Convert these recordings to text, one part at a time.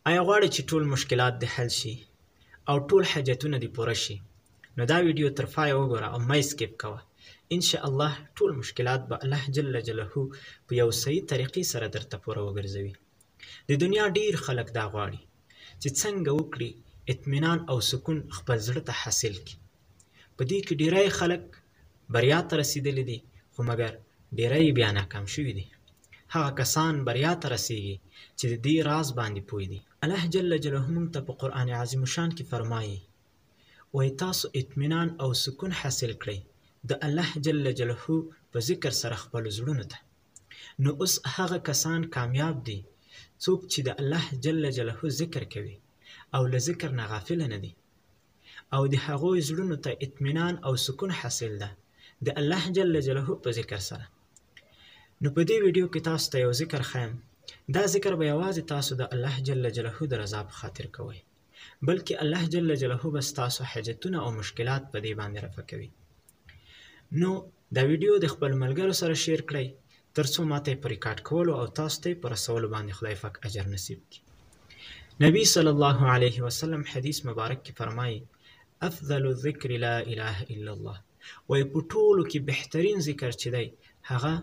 آیا غواړې چې ټول مشکلات دې حل شي او ټول حاجتونه دې پوره شي؟ نو دا ویډیو تر پایه وګوره او مه یې سکیپ کوه. ان شاء الله ټول مشکلات به الله جل جلاله په یو صحیح طریقې سره درته پوره وګرځوي. د دنیا ډیر خلک دا غواړي چې څنګه وکړي اطمینان او سکون خپل زړه ته حاصل کړي. په دې کې ډیری خلک بریا ته رسیدلي دي، خو مګر ډیری یې بیا ناکام شوي دي. هغه کسان بریا ته رسیږي چې د دې راز باندې پوه دي. الله جل جلاله موږ ته په قرآن عظیم شان کې فرمایي، وایي تاسو اطمینان او سکون حاصل کړئ د الله جل جلاله په ذکر سره خپلو زړونو ته. نو اوس هغه کسان کامیاب دي څوک چې د الله جل جلاله ذکر کوي او له ذکر نه غافله نه دي، او د هغوی زړونو ته اطمینان او سکون حاصل ده د الله جل جلاله په ذکر سره. نو په دې ویډیو کې تاسو ته یو ذکر ښیم. دا ذکر به یوازې تاسو د الله جل جلاله د رضا په خاطر کوئ، بلکې الله جل جلاله به ستاسو حاجتونه او مشکلات په دې باندې رفع کوي. نو دا ویډیو د خپل ملګرو سره شیر کړئ ترڅو ماته یې په ریکارډ کولو او تاسو ته یې په رسولو باندې خدای پاک اجر نصیب کړي. نبی صلی الله علیه وسلم حدیث مبارک کې فرمایي، افضل الذکر لا اله الا الله. وایي په ټولو کې بهترین ذکر چې دی هغه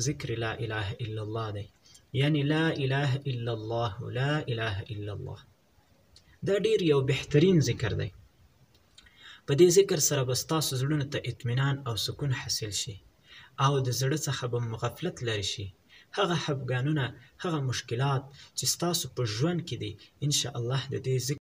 ذکر لا اله الا الله دی، یعنی لا اله الا الله، لا اله الا الله. دا ډیر یو بهترین ذکر دی. په دې ذکر سره به ستاسو زړونو ته اطمینان او سکون حاصل شي او د زړه څخه به مو غفلت لرې شي. هغه خفګانونه، هغه مشکلات چې ستاسو په ژوند کې دي، ان شاء الله د دې ذکر